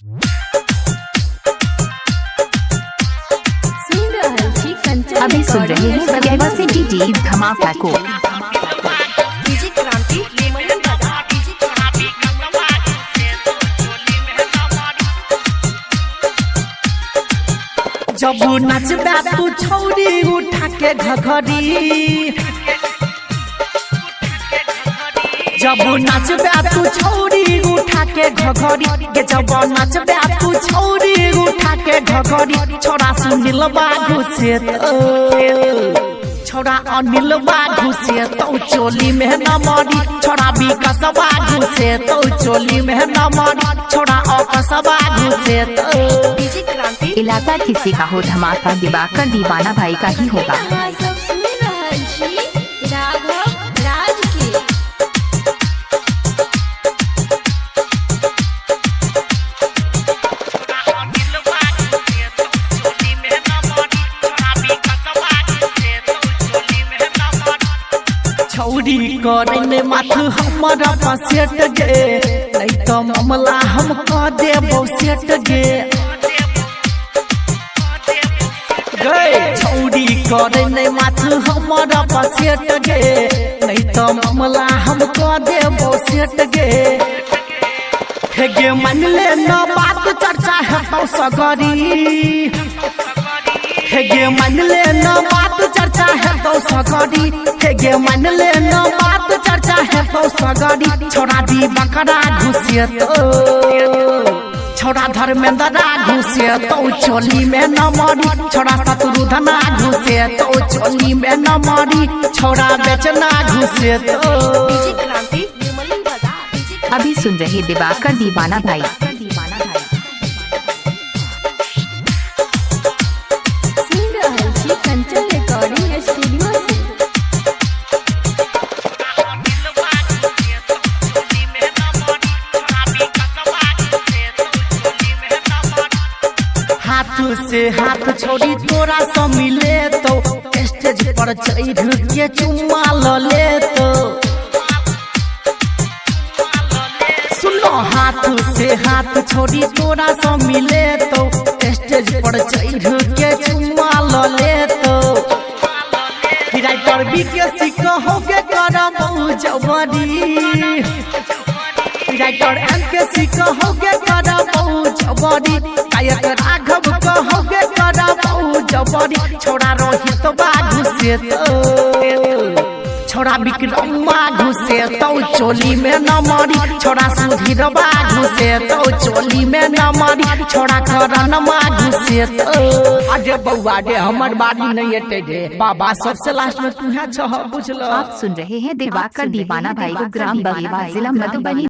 सुन रहल छी कंचन अभी सुन रहे हैं बगैवा से डीजे धमाका को। डीजे क्रांति निमली बाजार, डीजे क्रांति। जब नचबे तू छौरी उठा के घघरी, जब नचबे तू छौरी उठा के घघरी गे, जब नचबे तू छौरी उठा के घघरी, छोरा सुनिल बाघू से तो, छोरा अनिल बाघू से तो चोली में न मरी, छोरा विकास बाघू से तो चोली में न मरी, छोरा अकस बाघू से तो। डीजे क्रांति इलाका किसी का हो, धमाका दिवाकर दीवाना भाई का ही होगा। अहाँ सब सुन रहल छी राघव राज के। छौरी करे माथ हमर पसेट गे, नहीं तो मामला हम कह देबौ सेट गे। गे छौरी करे नहीं माथ हमर पसेट गे, नहीं तो मामला हम कह देबौ सेट गे। हे गे मान ले न बात चर्चा है तो सगरी, हे गे मान ले न बात चर्चा है तो सगरी, हे गे मान ले न बात चर्चा है तो सगरी, छोरा दी बकरा घुसे तो, छोरा धर्मेंद्रा घुसे तो चोली में न मरी, छोरा शत्रुधना घुसे तो चोली में न मरी, छोरा बेचना घुसे तो। डीजे क्रांति निमली बाजार, डीजे अभी सुन रहे दिवाकर दीवाना भाई। सुन रहल छी कंचन रिकॉर्डिंग स्टूडियो से। हाथ से हाथ छोड़ी तोरा से मिले तो, स्टेज पर चढ़ के चुम्मा ल ले तो। सुनो हाथ से हाथ छोड़ी तोरा से मिले तो, स्टेज पर चढ़ के चुम्मा ल ले तो। राइटर बी के सिकहोगे करबौ जबरी, राइटर एम के सी कहोगे करबौ जबरी, गायक राघव कहोगे करबौ जबरी, छोरा रोहित बाघू से तो, छोरा विक्रम बाघू से तो चोली में न मरी, छोरा सुधीर बाघू से तो चोली में न मरी, छोरा करण बाघू से तो। अरे बउआ रे हमर बारी नहीं एटे रे बाबा, सबसे लास्ट में तू है छह बुझल। आप सुन रहे हैं दिवाकर दीवाना भाई को, ग्राम बगेवा, जिला मधुबनी।